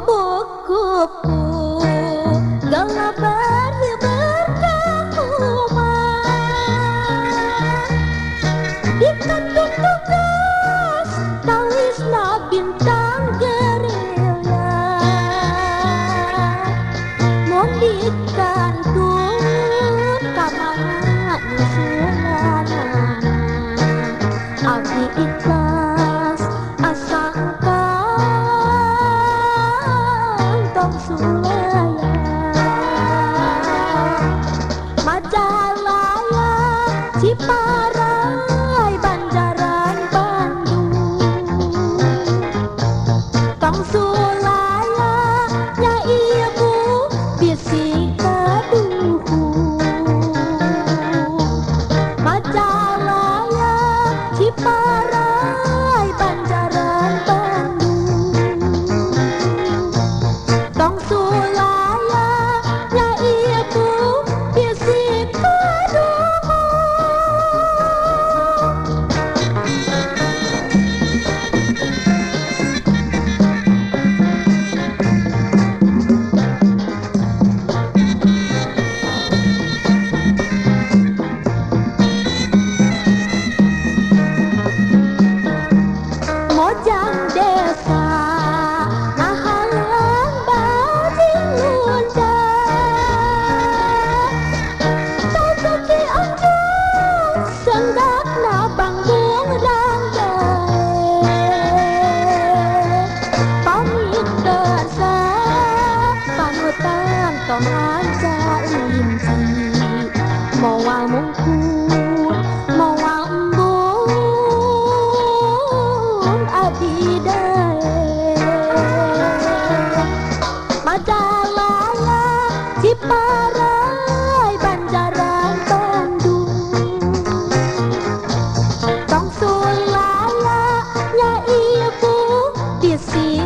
Kupu-kupu galabar berkahuma di kantun tugas talisna bintang gerilya mun di kantun kamana nyusulanana abdi ikhlas asangka tong sulaya Majalaya Ciparai Banjaran Bandung tong sulaya nya ibu bisi kaduhung Majalaya Ciparai Banjaran Bandung tong sulaya nya ibu bisi kaduhung. Mojang desa ngahalang bajing luncat Tau anjung senggakna banggung ranggae Pamit kersa panutan tong hanca linci Moal mungkur moal embung abdi dae Majalaya Ciparai Banjaran Bandung tong sulaya nya ibu bisi.